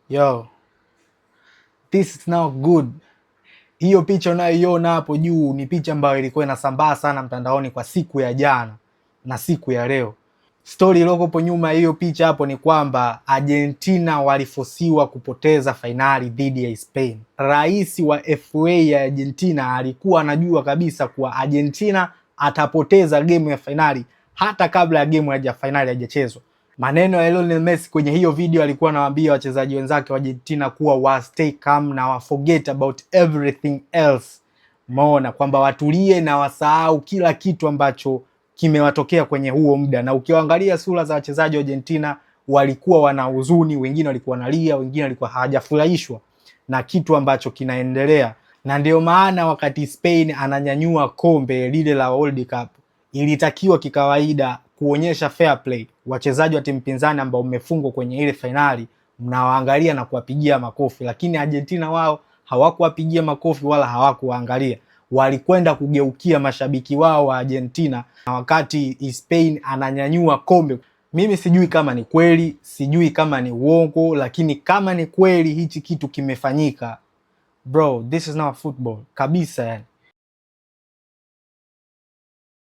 Yo, this is not good. Hiyo picha unayoiona hapo juu ni picha ambayo ilikuwa inasambaa sana mtandaoni kwa siku ya jana na siku ya leo. Stori iliyokopo nyuma ya hiyo picha hapo ni kwamba Argentina walifosiwa kupoteza fainali dhidi ya Spain. Rais wa FA ya Argentina alikuwa anajua kabisa kuwa Argentina atapoteza gemu ya fainali hata kabla ya gemu ya fainali haijachezwa. Maneno ya Lionel Messi kwenye hiyo video, alikuwa anawaambia wachezaji wenzake wa Argentina kuwa wa stay calm na wa forget about everything else. Umeona kwamba watulie na wasahau kila kitu ambacho kimewatokea kwenye huo muda, na ukiwaangalia sura za wachezaji wa Argentina, walikuwa wana huzuni, wengine walikuwa wanalia, wengine walikuwa hawajafurahishwa na kitu ambacho kinaendelea, na ndio maana wakati Spain ananyanyua kombe lile la World Cup, ilitakiwa kikawaida kuonyesha fair play. Wachezaji wa timu pinzani ambao mmefungwa kwenye ile fainali mnawaangalia na kuwapigia makofi, lakini Argentina wao hawakuwapigia makofi wala hawakuwaangalia, walikwenda kugeukia mashabiki wao wa Argentina na wakati Spain ananyanyua kombe. Mimi sijui kama ni kweli, sijui kama ni uongo, lakini kama ni kweli hichi kitu kimefanyika, bro, this is not football kabisa yani.